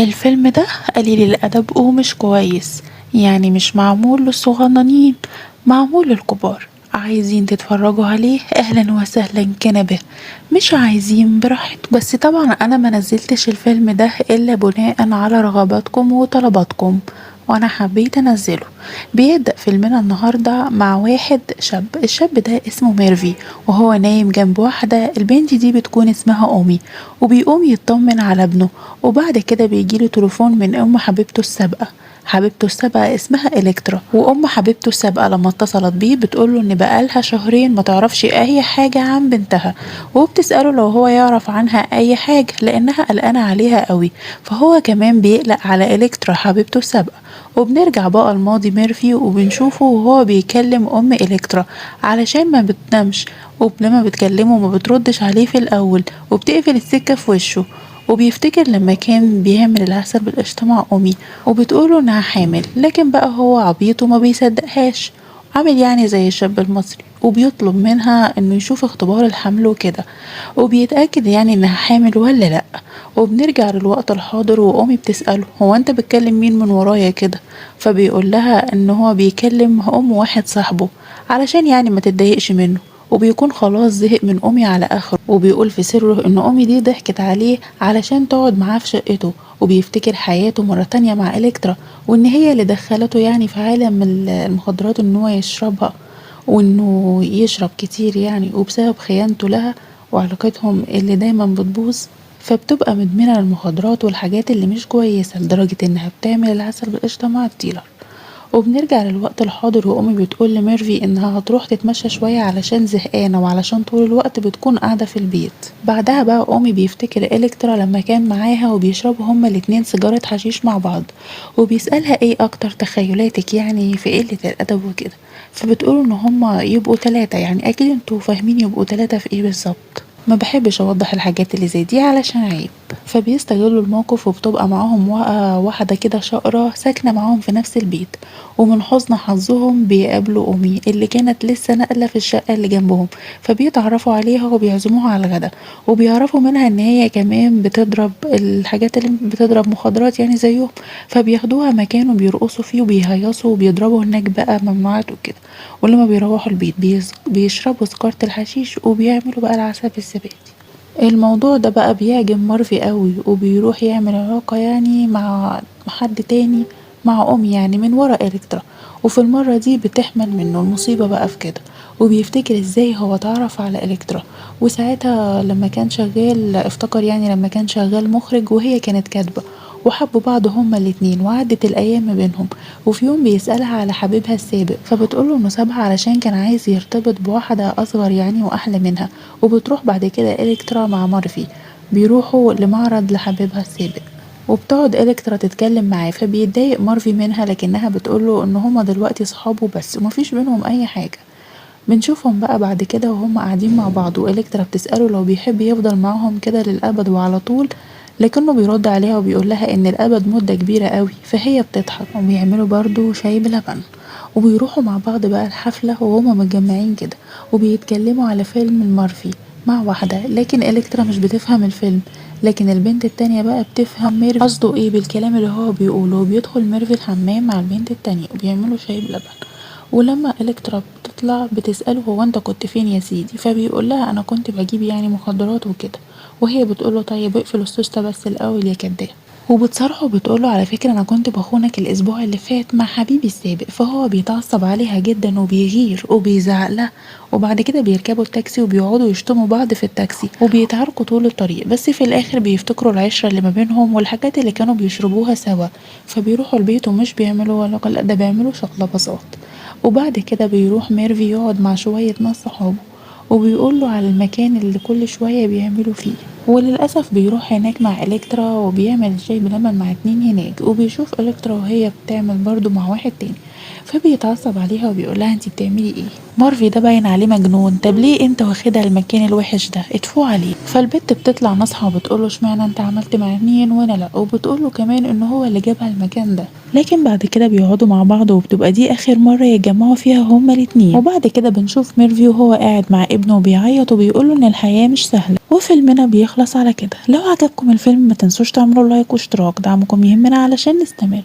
الفيلم ده قليل الأدب ومش كويس، يعني مش معمول للصغننين، معمول للكبار. عايزين تتفرجوا عليه اهلا وسهلا كنبه، مش عايزين براحتكم. بس طبعا انا ما نزلتش الفيلم ده الا بناء على رغباتكم وطلباتكم، وانا حبيت انزله. بيبدأ فيلمنا النهاردة مع واحد شاب، الشاب ده اسمه ميرفي، وهو نايم جنب واحدة، البنت دي بتكون اسمها أمي، وبيقوم يطمن على ابنه. وبعد كده بيجيله تليفون من أم حبيبته السابقة، حبيبته السابقة اسمها إلكترا. وأم حبيبته السابقة لما اتصلت بيه بتقوله إن بقالها شهرين ما تعرفش أي حاجة عن بنتها، وبتسأله لو هو يعرف عنها أي حاجة لأنها قلقانة عليها قوي. فهو كمان بيقلق على إلكترا حبيبته السابقة. وبنرجع بقى الماضي ميرفي وبنشوفه وهو بيكلم أم إلكترا علشان ما بتنامش، ولما بتكلمه ما بتردش عليه في الأول وبتقفل السكة في وشه. وبيفتكر لما كان بيعمل العسل بالقشطة مع أمي وبتقوله إنها حامل، لكن بقى هو عبيط وما بيصدقهاش، عامل يعني زي الشاب المصري، وبيطلب منها إنه يشوف اختبار الحمل وكده، وبيتأكد يعني إنها حامل ولا لأ. وبنرجع للوقت الحاضر وأمي بتسأله هو أنت بتكلم مين من ورايا كده؟ فبيقول لها إن هو بيكلم أم واحد صاحبه علشان يعني ما تتضايقش منه. وبيكون خلاص زهق من أمي على آخره، وبيقول في سره إن أمي دي ضحكت عليه علشان تقعد معاه في شقته. وبيفتكر حياته مرة تانية مع إلكترا، وإن هي اللي دخلته يعني في عالم المخدرات إن هو يشربها وإنه يشرب كتير يعني، وبسبب خيانته لها وعلاقتهم اللي دايما بتبوظ فبتبقى مدمنة للمخدرات والحاجات اللي مش كويسة، لدرجة إنها بتعمل العسل بالقشطة مع ال dealer. وبنرجع للوقت الحاضر وأمي بتقول لميرفي إنها هتروح تتمشى شوية علشان زهقانة وعلشان طول الوقت بتكون قاعدة في البيت. بعدها بقى أمي بيفتكر إلكترا لما كان معاها وبيشربوا هما الاتنين سيجارة حشيش مع بعض، وبيسألها ايه أكتر تخيلاتك يعني في قلة الأدب وكده، فبتقول إن هما يبقوا 3، يعني أكيد انتوا فاهمين يبقوا 3 في ايه بالظبط، ما بحبش اوضح الحاجات اللي زي دي علشان عيب. فبيستغلوا الموقف وبتبقى معاهم واحدة كده شقرة ساكنة معاهم في نفس البيت، ومن حسن حظهم بيقابلوا أمي اللي كانت لسه ناقلة في الشقة اللي جنبهم، فبيتعرفوا عليها وبيعزموها على الغدا، وبيعرفوا منها ان هي كمان بتضرب الحاجات اللي بتضرب مخدرات يعني زيهم، فبياخدوها مكان وبيرقصوا فيه وبيهيصوا وبيضربوا هناك بقى ممنوعات وكده. ولما بيروحوا البيت بيشربوا سكارة الحشيش وبيعملوا بقى العسل بالزبادي. الموضوع ده بقى بيعجب مارفي قوي، وبيروح يعمل علاقة يعني مع حد تاني مع أم يعني من ورا إلكترا، وفي المرة دي بتحمل منه المصيبة بقى في كده. وبيفتكر ازاي هو اتعرف على إلكترا، وساعتها لما كان شغال افتكر يعني لما كان شغال مخرج وهي كانت كاتبة، وحبوا بعض هما الاتنين وعدت الأيام ما بينهم. وفي يوم بيسألها على حبيبها السابق، فبتقوله انه سابها علشان كان عايز يرتبط بواحدة أصغر يعني وأحلى منها. وبتروح بعد كده إلكترا مع مارفي، بيروحوا لمعرض لحبيبها السابق، وبتقعد إلكترا تتكلم معاه، فبيتضايق مارفي منها، لكنها بتقوله ان هما دلوقتي صحابه بس ومفيش بينهم اي حاجة. بنشوفهم بقى بعد كده وهم قاعدين مع بعض، وإلكترا بتسأله لو بيحب يفضل معاهم كده للأبد وعلى طول، لكنه بيرد عليها وبيقول لها ان الأبد مدة كبيرة قوي، فهي بتضحك. وبيعملوا برضو شاي بلبن، وبيروحوا مع بعض بقى الحفلة وهما متجمعين كده، وبيتكلموا على فيلم المارفي مع واحدة، لكن إلكترا مش بتفهم الفيلم، لكن البنت التانية بقى بتفهم ميرفي قصده ايه بالكلام اللي هو بيقوله. وبيدخل ميرفي الحمام مع البنت التانية وبيعملوا شاي بلبن، ولما إلكترا بتطلع بتسأله هو انت كنت فين يا سيدي، فبيقول لها انا كنت بجيب يعني مخدرات وكده، وهي بتقوله طيب اقفل السوستة بس الاول يا كداب. وبتصارحه وبتقوله على فكرة انا كنت بخونك الاسبوع اللي فات مع حبيبي السابق، فهو بيتعصب عليها جدا وبيغير وبيزعق لها. وبعد كده بيركبوا التاكسي وبيقعدوا يشتموا بعض في التاكسي وبيتعاركوا طول الطريق، بس في الاخر بيفتكروا العشرة اللي ما بينهم والحاجات اللي كانوا بيشربوها سوا، فبيروحوا البيت ومش بيعملوا ولا لا ده بيعملوا شقلباظات. وبعد كده بيروح ميرفي يقعد مع شوية ناس صحابه وبيقوله على المكان اللي كل شوية بيعملوا فيه، وللأسف بيروح هناك مع إلكترا وبيعمل شاي بلبن مع 2 هناك، وبيشوف إلكترا وهي بتعمل برضو مع واحد تاني، فبيتعصب عليها وبيقولها انتي بتعملي ايه؟ مارفي ده باين عليه مجنون، طب ليه انت واخدها المكان الوحش ده؟ ادفو عليه. فالبت بتطلع نصحى وبتقوله اشمعنى انت عملت مع 2 وانا لا، وبتقوله كمان ان هو اللي جابها المكان ده. لكن بعد كده بيقعدوا مع بعض وبتبقى دي اخر مرة يتجمعوا فيها هما الاتنين. وبعد كده بنشوف ميرفي وهو قاعد مع ابنه وبيعيط وبيقوله ان الحياة مش سهلة. وفيلمنا بيخلص على كده. لو عجبكم الفيلم ما تنسوش تعملوا like واشتراك، دعمكم يهمنا علشان نستمر.